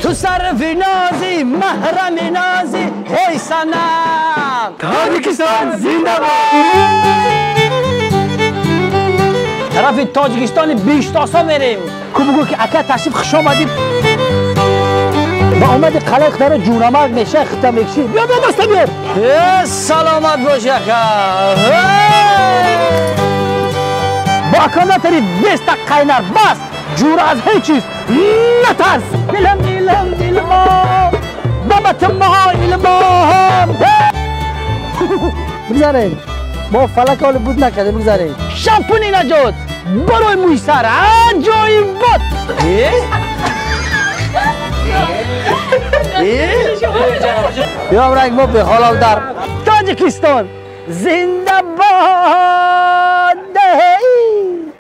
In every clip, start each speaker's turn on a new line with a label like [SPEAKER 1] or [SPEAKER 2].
[SPEAKER 1] تو سرفی نازی محرم نازی ای سنم تاجیکستان زنده باد. طرف تاجیکستان بیشتاسا میریم کو بگو که اکا تشریف خوش آمدید با آمد قلق داره جونمک میشه خطه میکشی بیا بیا دسته بیار. سلامت باش اکا. با اکا نتری دست قینر بس جور از هیچ چیز نترس. دلم دلم دلم بابت ما علمام بگذاریم ما فلک حال بود نکرده بگذاریم. شامپونی نجات برای موی سر عجایب بود. یا رنگ ما به حالا در تاجیکستان زنده باد.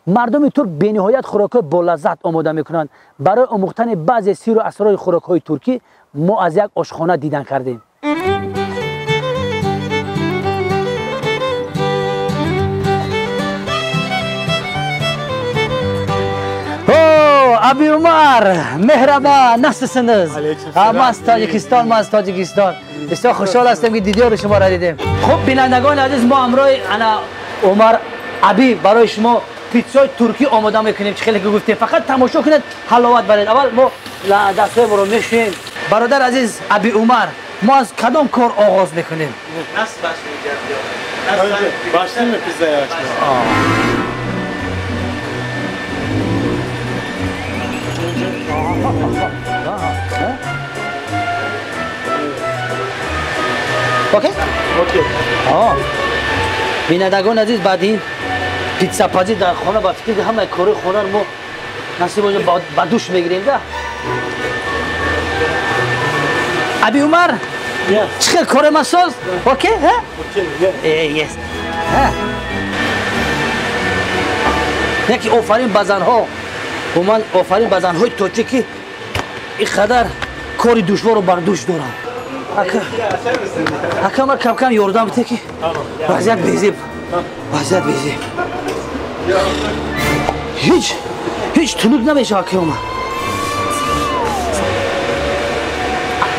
[SPEAKER 1] مردم ترک به نهایت خوراک‌های با لذت آماده میکنند. برای آموختن بعضی سیر و اسرار خوراک‌های ترکی ما از یک آشخانه دیدن کردیم. Abi Umar, merhaba, nasılsınız? ما از تاجیکستان، ما از تاجیکستان. بسیار خوشحال هستم که دیدار شما را دیدیم. خب بینندگان عزیز، ما همراه انا عمر ابی برای شما پیتزای ترکی آماده میکنیم. چه خیلی که گفتیم فقط تماشا کنید، حلاوت برید. اول ما دستای ما رو میشوییم. برادر عزیز ابی عمر، ما از کدام کار آغاز میکنیم؟
[SPEAKER 2] Nasıl başlayacağız? Başlayayım mı pizzayı açmaya?
[SPEAKER 1] Okay?
[SPEAKER 2] Okay.
[SPEAKER 1] بینندگان عزیز، بعد این پیتزا پزی در خانه با فکر همه کار خانه رو ما نصیب با دوش میگیریم. ده ابی عمر چه کار ما ساز؟ Okay ها؟
[SPEAKER 2] Okay.
[SPEAKER 1] Yes. ها. یکی آفرین به زنها. و من آفرین به زنهای تاجیکی اینقدر کار دشوار رو بر دوش دارن. اکا من کم کم یاردم بده که وضعیت بیزیب، وضعیت بیزیب. هیچ هیچ تنک نمیشه اکا من.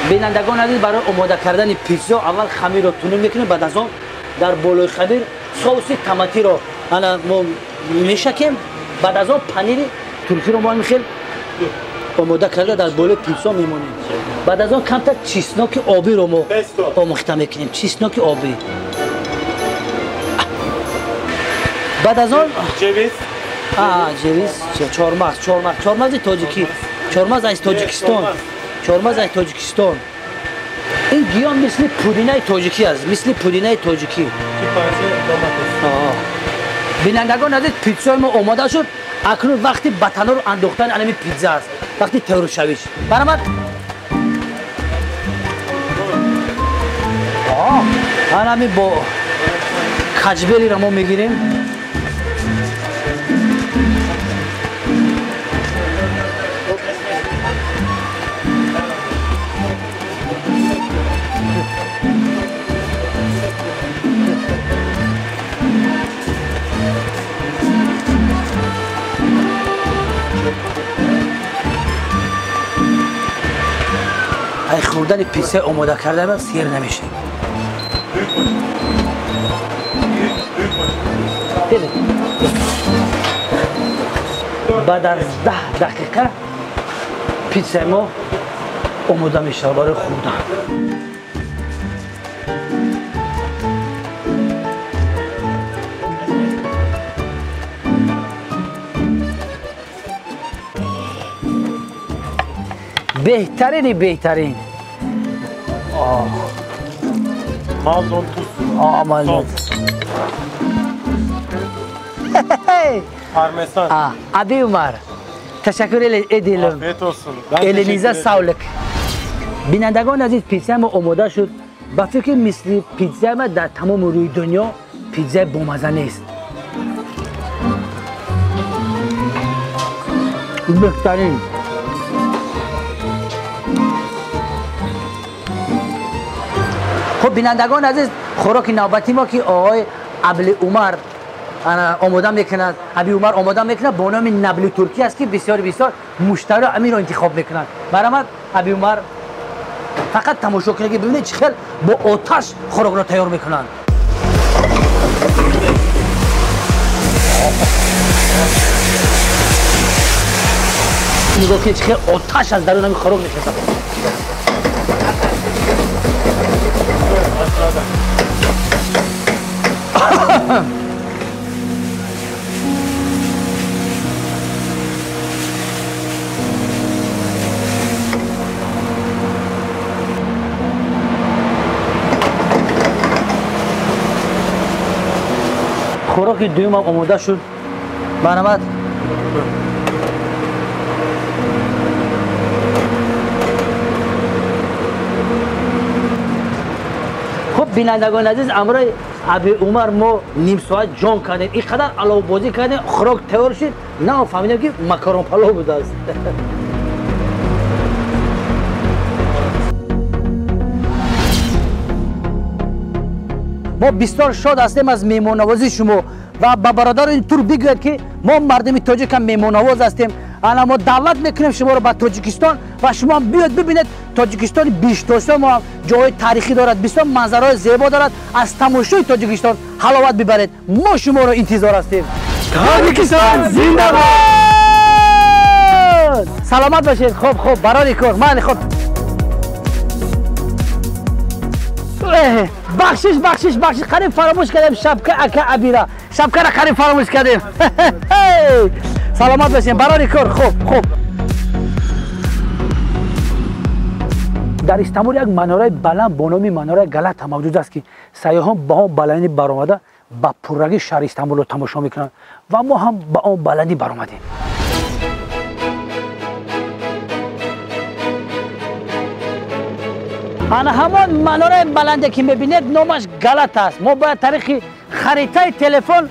[SPEAKER 1] بینندگان عزیز، برای آماده کردن پیتزا اول خمیر رو تنک میکنیم، بعد از آن در بالای خمیر سس تماتی رو انا ما میشکیم، بعد از آن پنیر ترکی رو ما میخیل آماده کرده در بالای پیتزا میمونیم. بعد از آن کمتر چیسناک آبی رو ما آموخته میکنیم، چیسناک آبی. بعد از آن
[SPEAKER 2] جویز.
[SPEAKER 1] جویز، چهارمغز، چهارمغز، چهارمغز تاجیکی، چهارمغز از تاجیکستان، چهارمغز از تاجیکستان. این گیاه مثل پودینه تاجیکی است، مثل پودینه تاجیکی. بینندگان عزیز، پیتزای ما آماده شد. اکنون وقتی به تنور انداختن انمی پیتزا است، وقتی تور شویش. برآمد. انمی با کجبری را ما میگیریم. ای خوردن پیتزا آماده کرده من سیر نمیشه. بعد از 10 دقیقه پیتزا ما آماده میشه برای خوردن. بهترین بهترین.
[SPEAKER 2] Malzon tuz.
[SPEAKER 1] Malzon.
[SPEAKER 2] Parmesan.
[SPEAKER 1] Abi Umar, teşekkür edelim.
[SPEAKER 2] Afiyet olsun.
[SPEAKER 1] Elinize sağlık. بینندگان عزیز، پیتزا ما آماده شد. با فکر مثل پیتزا ما در تمام روی دنیا پیتزا بامزه نیست. بهترین. خب بینندگان عزیز، خوراک نوبتی ما که آقای ابی عمر آماده میکند، ابی عمر آماده میکند با نام نبل ترکی است که بسیار بسیار مشتری امین را انتخاب میکنند. برآمد. Аби Умар фақат тамошо кунед, ки бибинед чӣ хел бо оташ хӯрокро тайёр мекунанд. Нигоҳ кунед, чӣ хел оташ аз дарун ҳамин хӯрок мехезад. Хӯроки дуюмам омода шуд. Марҳамат. Хуб, бинандагони азиз, амрои Аби Умар мо ним соат ҷон кардем, ин қадар аловбозӣ кардем, хӯрок тайёр шуд, на фаҳмидем, ки макарон палов будааст. Мо бисёр шод ҳастем аз меҳмоннавозии шумо ва ба бародарони тур бигӯяд, ки мо мардуми тоҷик ҳам меҳмоннавоз ҳастем. Ана мо даъват мекунем шуморо ба Тоҷикистон ва шумо ҳам биёед бибинед Тоҷикистони биштоса мо ҳам ҷойҳои таърихӣ дорад, бисёр манзараҳои зебо дорад. Аз тамошои Тоҷикистон ҳаловат бибаред. Мо шуморо интизор ҳастем. Тоҷикистон зинда бод! Саломат бошед. Хуб, хуб, барори кор. Майли, хуб. Бахшиш, бахшиш, бахшиш, қариб фаромӯш кардем шапка ака Абира. Шапкара қариб фаромӯш кардем. Саломат бошед, барори кор. Хуб, хуб. Дар Истанбул як манораи баланд бо номи манораи Галата мавҷуд аст, ки сайёҳон ба он баландӣ баромада ба пуррагии шаҳри Истанбулро тамошо мекунанд ва мо ҳам ба он баландӣ баромадем. Ана ҳамон манораи баланде, ки мебинед, номаш Галата аст. Мо бояд тариқи харитаи телефон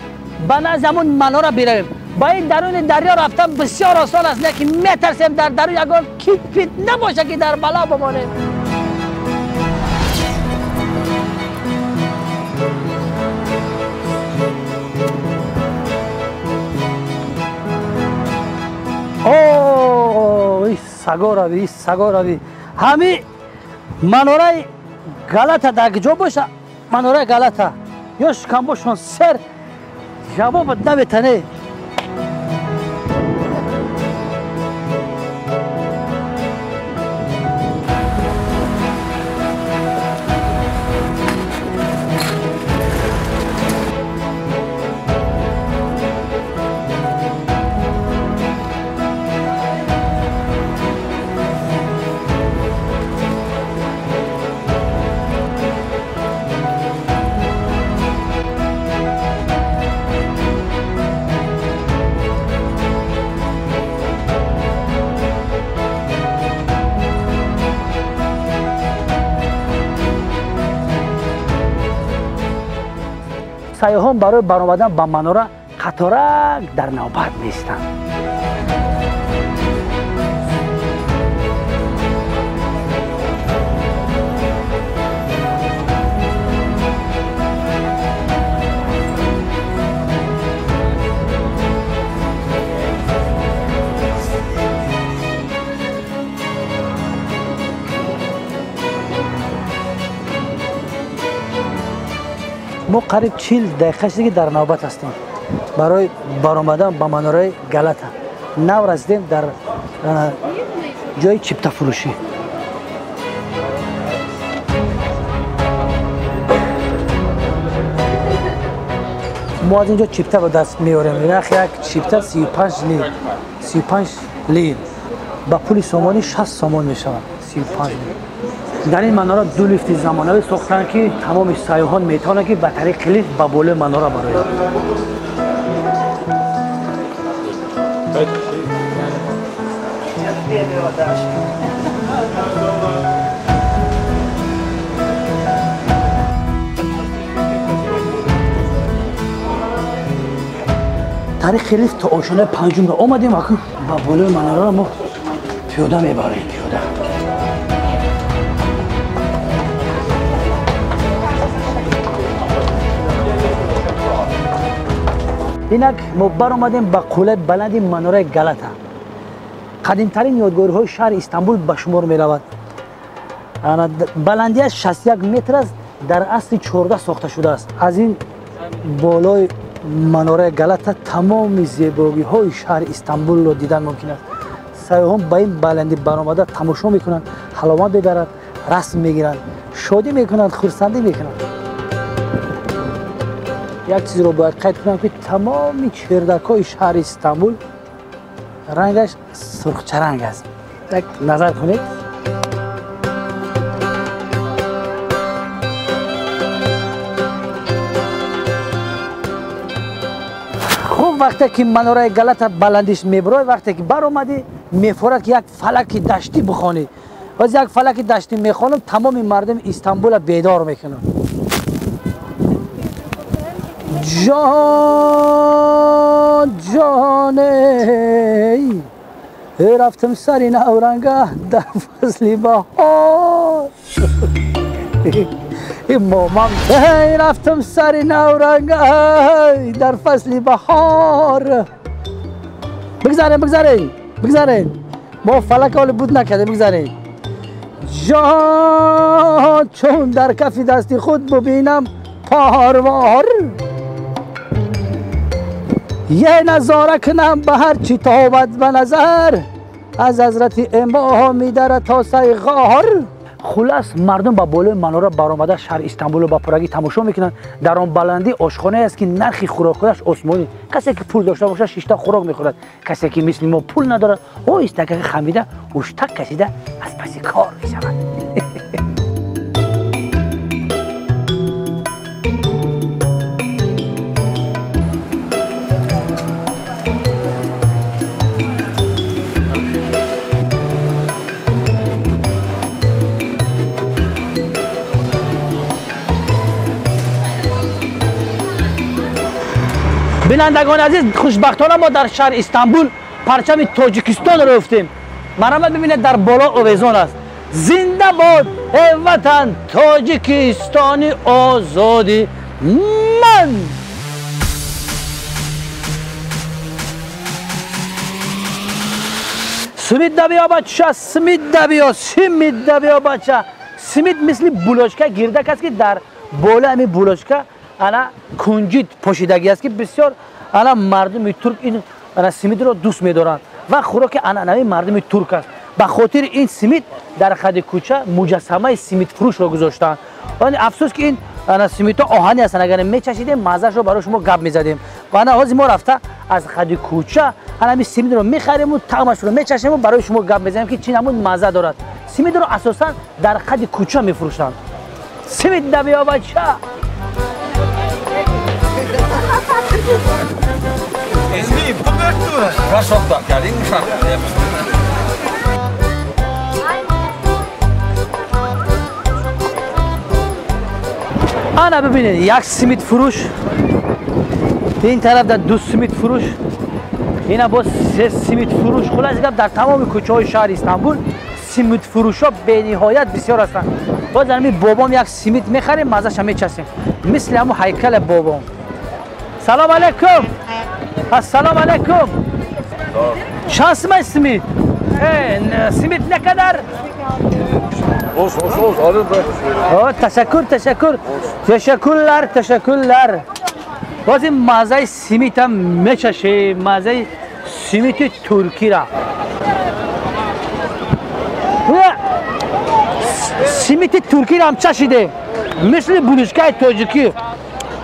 [SPEAKER 1] ба назди ҳамон манора биравем. Ба ин даруни дарё рафтан бисёр осон аст, лекин метарсем дар дарун ягон кит-пит набошад, ки дар бало бимонем. О, саго рави, саго рави. Ҳами манораи Галата дар куҷо боша? Манораи Галата ё шикамбошон сер ҷавобат наметане. Сайёҳон барои баромадан ба манора қаторак дар навбат меистанд. Мо қариб 40 дақиқа шуд, ки дар навбат ҳастем барои баромадан ба манораи Галата. Нав расидем дар ҷои чиптафурӯшӣ. Мо аз инҷо чипта ба даст меорем. Нархи як чипта 35 лир, 35 лир ба пули сомонӣ 60 сомон мешавад. 35 лир. Дар ин манора ду лифти замонавӣ сохтанд, ки тамоми сайёҳон метавонанд, ки ба тариқи лифт ба болои манора бароянд. Тариқи лифт то ошонаи панҷумро омадем, акун ба болои манораро мо пиёда мебарем, пиёда. Инак мо баромадем ба қуллаи баланди манораи Галата. Қадимтарин ёдгориҳои шаҳри Истанбул ба шумор меравад. Баландиаш 61 метр аст, дар асри 14 сохта шудааст. Аз ин болои манораи Галата тамоми зебогиҳои шаҳри Истанбулро дидан мумкин аст. Сайёҳон ба ин баландӣ баромада тамошо мекунанд, ҳаловат мебаранд, расм мегиранд, шодӣ мекунанд, хурсандӣ мекунанд. Як чизро бояд қайд кунам, ки тамоми чердакҳои шаҳри Истанбул рангаш сурхчаранг аст. Як назар кунед. Хуб, вақте ки манораи Галата баландиш мебурой, вақте ки баромадӣ, мефорад ки як фалаки даштӣ бихонӣ. Боз як фалаки даштӣ мехонам, тамоми мардуми Истанбулро бедор мекунам. Ҷон ҷон эй, рафтам сари навранга дар фасли баҳор. Момам рафтам сари навранга дар фасли баҳор. Бигзарем, бигзарем, бигзарем. Мо фалак ҳоле буд накардем, бигзарем. Ҷон чун дар кафи дасти худ бубинам парвор, یه نظاره کنم به هر چی تابد به نظر، از حضرت امامی در تا سای غار. خلاص مردم با بالای مناره برآمده شهر استانبول رو با پرگی تماشا میکنن. در آن بلندی آشخانه است که نرخ خوراکش آسمانی. کسی که پول داشته باشه شش تا خوراک میخورد، کسی که مثل ما پول ندارد او استکه خمیده اوشتک کشیده از پس کار میشود. бинандагони азиз, хушбахтона мо дар шаҳри Истанбул парчами Тоҷикистонро ёфтем. Марҳамат, бибинед, дар боло овезон аст. Зинда бод эй ватан, Тоҷикистони озоди ман. Симид да биё бача, симид да биё, симид да биё бача. Симид мисли булочка гирдак аст, ки дар болои ҳамин булочка ана кунҷид пошидагӣ аст, ки бисёр ана мардуми турк ин ана симидро дӯст медоранд ва хӯроки анъанавии мардуми турк аст. Ба хотири ин симид дар қади кӯча муҷассамаи симидфурӯшро гузоштаанд. Вале афсӯс, ки ин ана симидҳо оҳанӣ ҳастанд, агар мечашидем маззаашро барои шумо гап мезадем. Ва ана ҳозир мо рафта аз қади кӯча ана ҳамин симидро мехарему, таъмашро мечашему, барои шумо гап мезанем, ки чӣ намуд мазза дорад. Симидро асосан дар қади кӯча мефурӯшанд. Симид да биё бача. Ана бибинед, як симид фурӯш, ин тараф дар ду симид фурӯш, ина боз се симид фурӯш. Хулоси гап, дар тамоми кӯчаҳои шаҳри Истанбул симид фурӯшҳо бениҳоят бисёр ҳастанд. Боз ҳамин бобом як симид мехарем, маззаша мечасем, мисли ҳамун ҳайкали бобом. Салом алейкум. Ассалом алейкум. Чанд симай симид? Симид не қадар? Ташаккур, ташаккур. Ташаккурлар, ташаккурлар. Боз ин маззаи симидам мечашем, маззаи симиди туркира. Симиди туркиро ҳам чашидем, мисли булишкаи тоҷикӣ.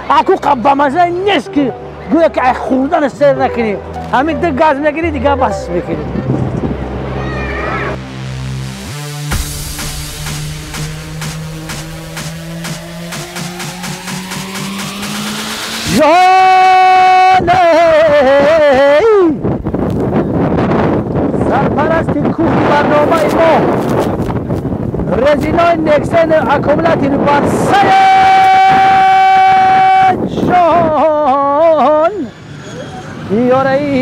[SPEAKER 1] Аку ба мазза нест, ки гӯя ки ай хӯрдан сер накунӣ. Ҳамин ду газ мегирӣ, дигар бас мекунӣ. ҷон сарпарасти кӯҳи барномаи мо, резинои нексен аккумулятори барсае ҷон ёраи.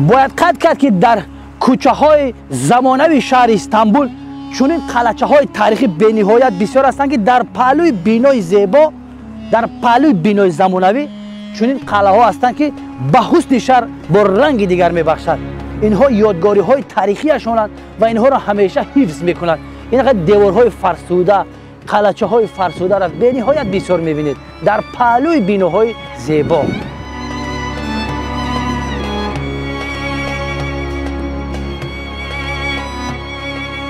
[SPEAKER 1] Бояд қайд кард, ки дар кӯчаҳои замонавии шаҳри Истанбул чунин қалачаҳои таърихӣ бениҳоят бисёр ҳастанд, ки дар паҳлӯи бинои зебо, дар паҳлӯи бинои замонавӣ чунин қалъаҳо ҳастанд, ки ба ҳусни шаҳр бо ранги дигар мебахшад. Инҳо ёдгориҳои таърихиашонанд ва инҳоро ҳамеша ҳифз мекунанд. Ин қадр деворҳои фарсуда, қалачаҳои фарсударо бениҳоят бисёр мебинед дар паҳлӯи биноҳои зебо.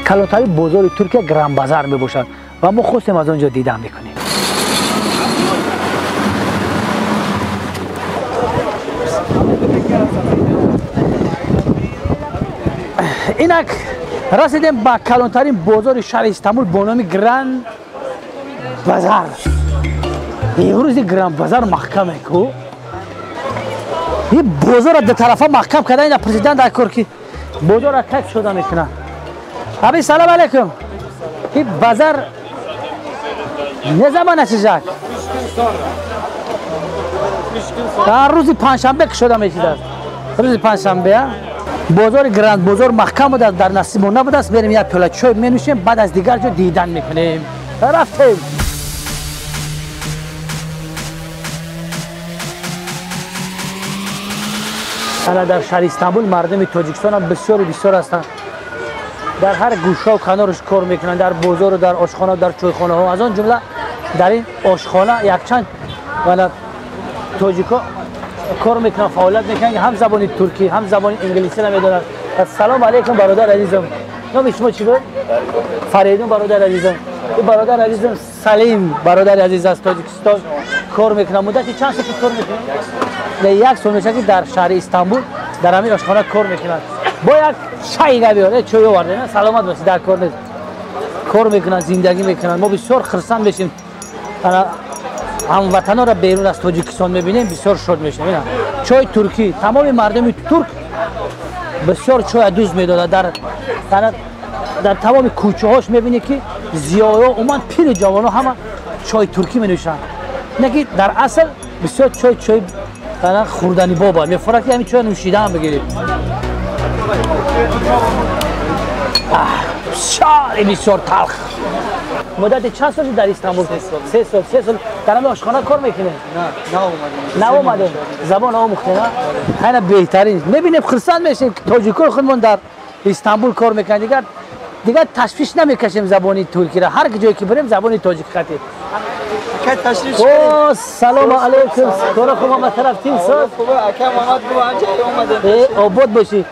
[SPEAKER 1] Калонтарин бозори Туркия Гранд Базар мебошад ва мо хостем аз он ҷо дидан мекунем. Инак расидем ба калонтарин бозори шаҳри Истанбул бо номи Гранд Базар. Имрӯзи Гранд Базар маҳкаме ку? Ин бозорро ду тарафа маҳкам карда, ина президент дар кор ки бозорро кайф шуда мекунад. Abi salam aleyküm. Bir pazar ne zaman açacak?
[SPEAKER 2] 3 gün sonra. 3 gün sonra.
[SPEAKER 1] Daha روز پنجشنبه که شده میشید. روز پنجشنبه بازار گرند بازار محکم بود، در نصیب ما نبود است. بریم یک پیاله چای مینوشیم، بعد از دیگر جا دیدن میکنیم. رفتیم. حالا در شهر استانبول مردم تاجیکستان هم بسیار بسیار هستند. در هر گوشه و کنارش کار میکنن، در بازار و در آشخانه و در چایخانه ها. از آن جمله در این آشخانه یکچند ولی تاجیکا کار میکنن، فعالیت میکنن، هم زبان ترکی هم زبان انگلیسی نمیدونن. السلام علیکم برادر عزیزم. نام شما چی بود؟ فریدون برادر عزیزم. این برادر عزیزم سلیم برادر عزیز از تاجیکستان کار میکنه. مدت چند سال کار میکنه؟ یک سال میشه که در شهر استانبول در همین آشخانه کار میکنن. با یک چای بیاره، چای آورده، نه سلامت باشی، در کار نیست. کار میکنن، زندگی میکنن. ما بسیار خرسند میشیم. هموطنا را بیرون از تاجیکستان میبینیم، بسیار شاد میشیم. چای ترکی، تمام مردم ترک بسیار چای دوست میدادن. در تمام کوچه هاش میبینی که زیایا اومد پیر جوانا همه چای ترکی مینوشن. نه که در اصل بسیار چای خوردنی بابا میفرد که همین چای نوشیده هم بگیریم. بسیار بسیار تلخ. مدت چند سال در استانبول؟ 3 سال. 3 سال در همین آشخانه کار میکنه؟ نه نه اومدیم. زبان آموخته نه؟ خیلی بهترین. میبینیم خرسند میشیم که تاجیکای خودمون در استانبول کار میکنن. دیگر تشویش نمیکشیم زبانی ترکی را. هر جایی که بریم زبانی تاجیک خطی. او سلام علیکم. کار خوب ما طرف تیم ساز.
[SPEAKER 3] خوبه اکم آمد بو انجا اومده.
[SPEAKER 1] آباد باشی.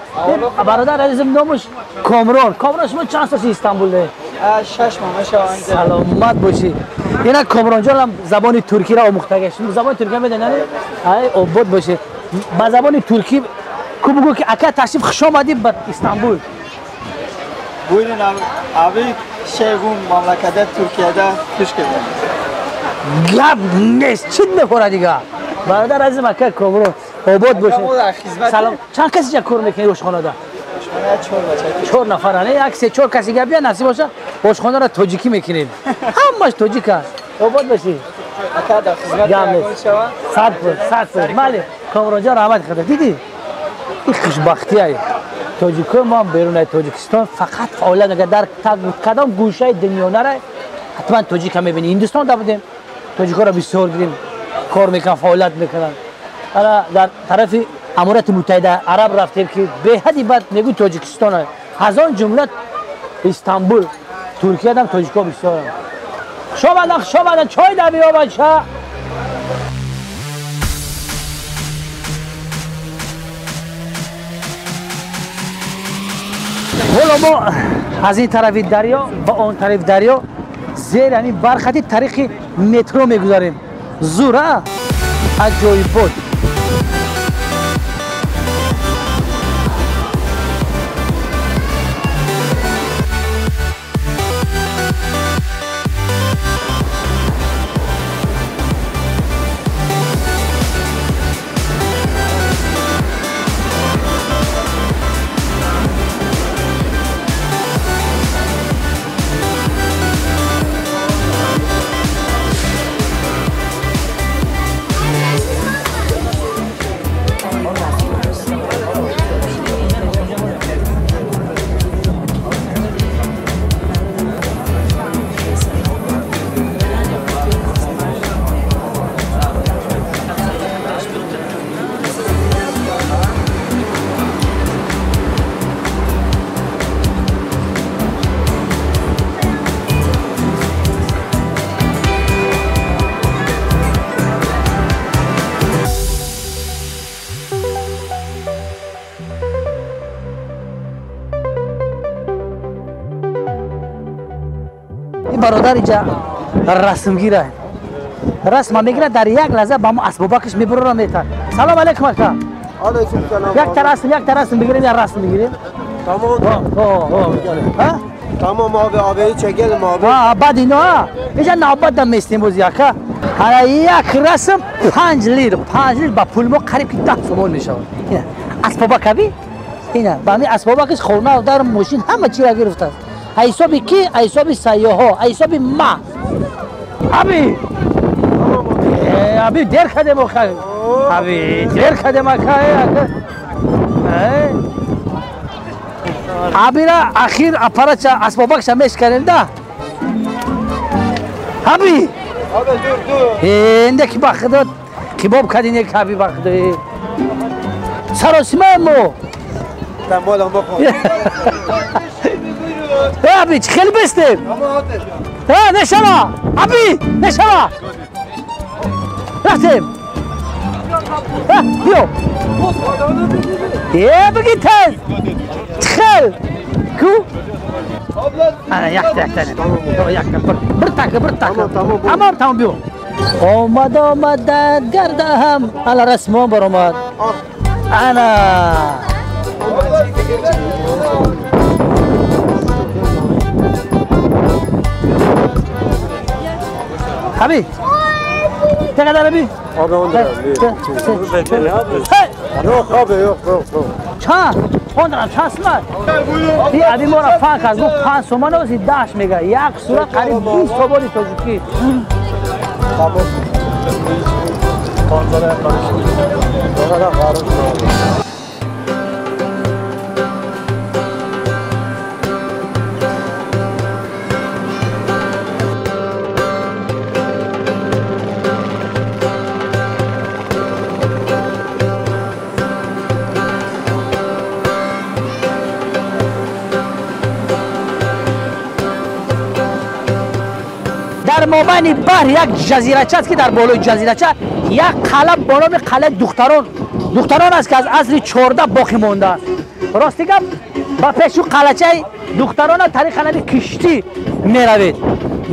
[SPEAKER 1] برادر عزیزم نامش کامران. کامران شما چند سال استانبول؟
[SPEAKER 3] 6 ماه میشه.
[SPEAKER 1] سلامت باشی. اینا کامران جان هم زبان ترکی را آموخته. زبان ترکی میدونی نه؟ ای آباد باشی. با زبان ترکی کو بگو که اکا تشریف خوش آمدی به استانبول.
[SPEAKER 3] Buyurun abi, şey bu memlekette Türkiye'de hoş geldiniz.
[SPEAKER 1] گپ نیست، چی میخوره دیگه؟ برادر عزیزم اکا کامران آباد باشه. سلام. چند کسی جا کار میکنی آشخانه ده؟ 4 نفر. نه یک 3 4 کسی گپ بیا نصیب باشه آشخانه را تاجیکی میکنیم. همش تاجیک است. آباد باشی.
[SPEAKER 3] اکا در خدمت 100%.
[SPEAKER 1] بله کامران جان رحمت خدا. دیدی؟ این خوشبختیه. تاجیکای ما بیرون از تاجیکستان فقط فعالیت میکنه. در کدام گوشه دنیا نره حتما تاجیک هم میبینی. هندوستان ده بودیم تاجیکا را بسیار دیدیم کار میکنن، فعالیت میکنن. حالا در طرف امارات متحده عرب رفتیم که به حدی بعد میگو تاجیکستان از آن جمله استانبول ترکیه هم تاجیکا بسیار. خوش آمدن، خوش آمدن. چای در بیا بچه. ҳоло мо аз ин тарафи дарё ба он тарафи дарё зери ҳамин бархати тариқи метро мегузарем. Зур, а? Аҷоибот. این برادر اینجا رسمگیره رسم میگیره در یک لحظه با ما اسبابکش میبره میتن. سلام علیکم آقا.
[SPEAKER 2] علیکم سلام.
[SPEAKER 1] یک تا رسم بگیریم یا رسم بگیریم؟
[SPEAKER 2] تمام. ها تمام abi abi çekelim abi.
[SPEAKER 1] ها بعد اینا اینجا نوبت دم میستیم باز یکا. حالا یک رسم 5 لیر 5 لیر با پول ما قریب 10 سومون میشه. اینا اسبابک ابی اینا با می اسبابکش خونه در ماشین همه چی را گرفته است. حساب کی؟ حساب سیاها، حساب ما. ابی ابی دیر کردیم آخه. ابی دیر کردیم آخه. ابی را اخیر اپارچ اسبابکش میشکنیم ده. ابی
[SPEAKER 2] abi dur dur.
[SPEAKER 1] اندکی با خدا کباب کردین یک ابی با خدا. سراسیمه مو.
[SPEAKER 2] دنبالم بکن.
[SPEAKER 1] ابی خیلی بستیم. ها نشما ابی نشما. رفتیم. بیا. یه بگی تز. خل. کو. انا یک تا یک بر تاک بر تاک. تمام تمام بیا. اومد اومد گرده هم على رسمون برآمد. انا حبيبي چقدر abi؟
[SPEAKER 2] Abi 10 lira. Yok abi yok yok yok.
[SPEAKER 1] چند؟ 10 lira چند سمت؟ این ابی ما را فان کرد گفت 5 سومان و 10 میگه یک صورت قریب 20 سومانی تاجیکی.
[SPEAKER 2] Tamam. Panzara karıştı. Ne kadar karıştı.
[SPEAKER 1] در مابین بحر یک جزیره است که در بالای جزیره یک قلعه با نام قلعه دختران است که از عصر 14 باقی مانده است. راستی گپ با پیش قلعه دختران طریق نبی کشتی میروید.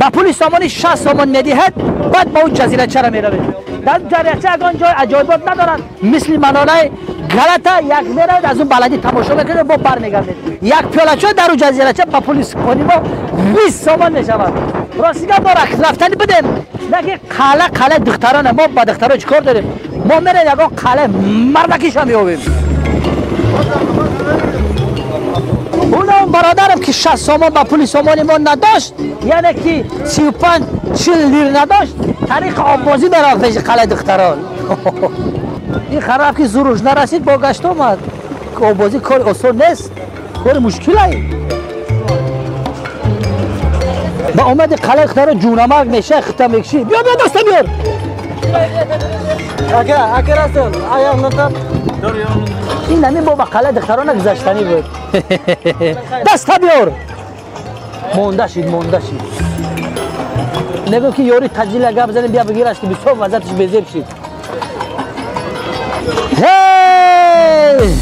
[SPEAKER 1] با پول سامانی 60 سامان میدهد بعد با اون جزیره چرا میروید. در جزیره اگان جای عجایبات ندارند مثل مناره غلطه یک میروید از اون بلدی تماشا میکنه با برمیگردید. یک پیاله چای در اون جزیره با پول سامانی ما 20 سامان میشود. راستی گپ ما رفتنی بدیم نه که قلعه دخترانه. ما با دختران چیکار داریم؟ ما میریم یگان قلعه مردکیش هم میابیم. اونم برادرم که 60 سامان با پول سامانی ما نداشت یعنی که 35 40 لیر نداشت طریق آببازی میرفت پیش قلعه دختران. این خراب که زورش نرسید با گشت آمد. آببازی کار آسان نیست، کار مشکله. با آمد قلعه دختران جونمک میشه خطا میکشی. بیا بیا دست بیار.
[SPEAKER 2] اگه اگه رسول ayağını tut.
[SPEAKER 1] این همین با قلعه دختران گذشتنی بود. دست بیار. مونده شید مونده شید. نگو که یاری تجلیل گپ بزنیم بیا بگیرش که بسیار وضعیتش بیزیب شید. هی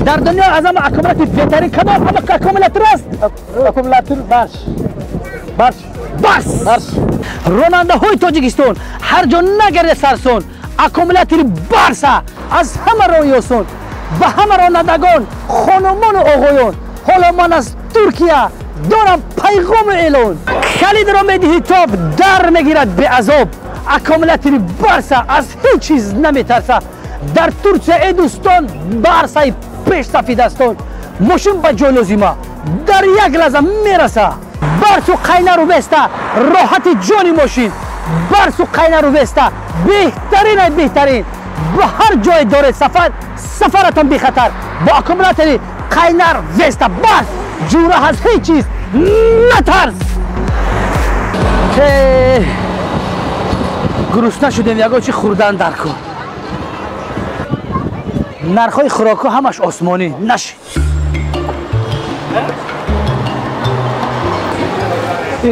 [SPEAKER 1] در دنیا از هم اکومولاتور بهترین کدام اما اکومولاتور است؟
[SPEAKER 2] اکومولاتور باش باش
[SPEAKER 1] بس
[SPEAKER 2] باش.
[SPEAKER 1] راننده های تاجیکستان هر جا نگرده سرسون اکومولاتور بارسا از همه راه آسان به همه رانندگان خانمان و آقایان. حالا من از ترکیه دارم پیغام اعلان. کلید را میدهی تاب در میگیرد به عذاب. اکومولاتور بارسا از هیچ چیز نمیترسه. در ترکیه ای دوستان بارسای پیش سفیدستان ماشین به جای لازمه در یک لحظه میرسه. برسو قینه رو بسته راحت جانی ماشین. برسو قینه رو بسته بهترین بهترین. به هر جای داره سفر سفرتان بی خطر با اکومولاتور قینر وسته. بس جوره از هیچ چیز نترس. گرسنه شدیم یگان چی خوردن در کن. Нархҳои хӯрокҳо ҳамаш осмонӣ нашид.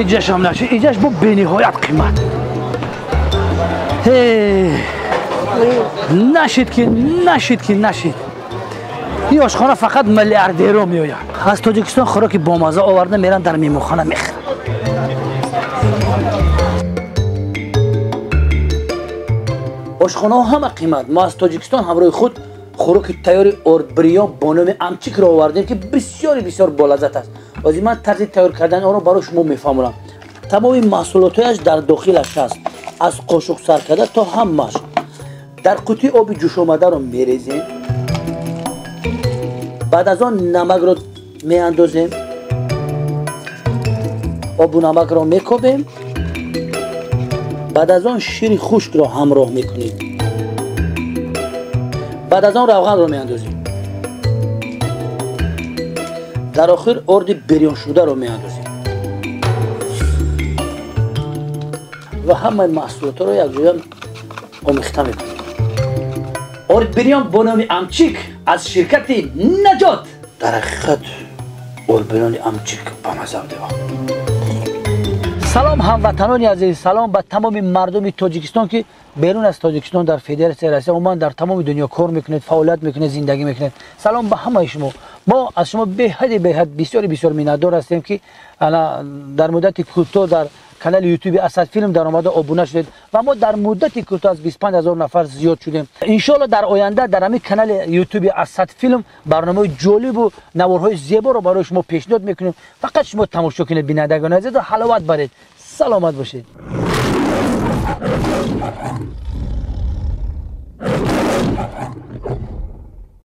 [SPEAKER 1] Иҷашам нашид, иҷаш бо бениҳоят қимат. Нашид ки нашид ки нашид. Ин ошхона фақат миллиардерҳо меоянд. Аз Тоҷикистон хӯроки бомаза оварда меранд дар меҳмонхона мехӯранд. Ошхонаҳо ҳама қимат. Мо аз Тоҷикистон ҳамроҳи худ хӯроки тайёри ордбирён бо номи амчикро овардем, ки бисёри бисёр болаззат аст. Ҳозир ман тарзи тайёр кардани онро барои шумо мефаҳмонам. Тамоми маҳсулотҳояш дар дохилаш ҳаст, аз қошуқ сар карда то ҳамааш. Дар қутии оби ҷӯшомадаро мерезем, баъд аз он намакро меандозем, обу намакро мекобем, баъд аз он шири хушкро ҳамроҳ мекунем, баъд аз он равғанро меандозем, дар охир орди бирёншударо меандозем ва ҳамаи маҳсулотҳоро якҷоя омехта мекунем. Орд бирён бо номи амчик аз ширкати Наҷот. Дар ҳақиқат орд бирёни амчик бамаза буда. Салом ҳамватанони азиз, салом ба тамоми мардуми Тоҷикистон, ки берун аз Тоҷикистон дар Федератсияи Россия, умуман дар тамоми дунё кор мекунед, фаъолият мекунед, зиндагӣ мекунед. Салом ба ҳамаи шумо. Мо аз шумо беҳади беҳад бисёри бисёр миннатдор ҳастем, ки дар муддати кӯтоҳ дар канали ютуби Асад Филм даромада обуна шудед ва мо дар муддати кӯтоҳ аз 25 000 нафар зиёд шудем. Иншоалло дар оянда дар ҳамин канали ютуби Асад Филм барномаҳои ҷолибу наворҳои зеборо барои шумо пешниҳод мекунем. Фақат шумо тамошо кунед, бинандагони азиз, ва ҳаловат баред. Саломат бошед.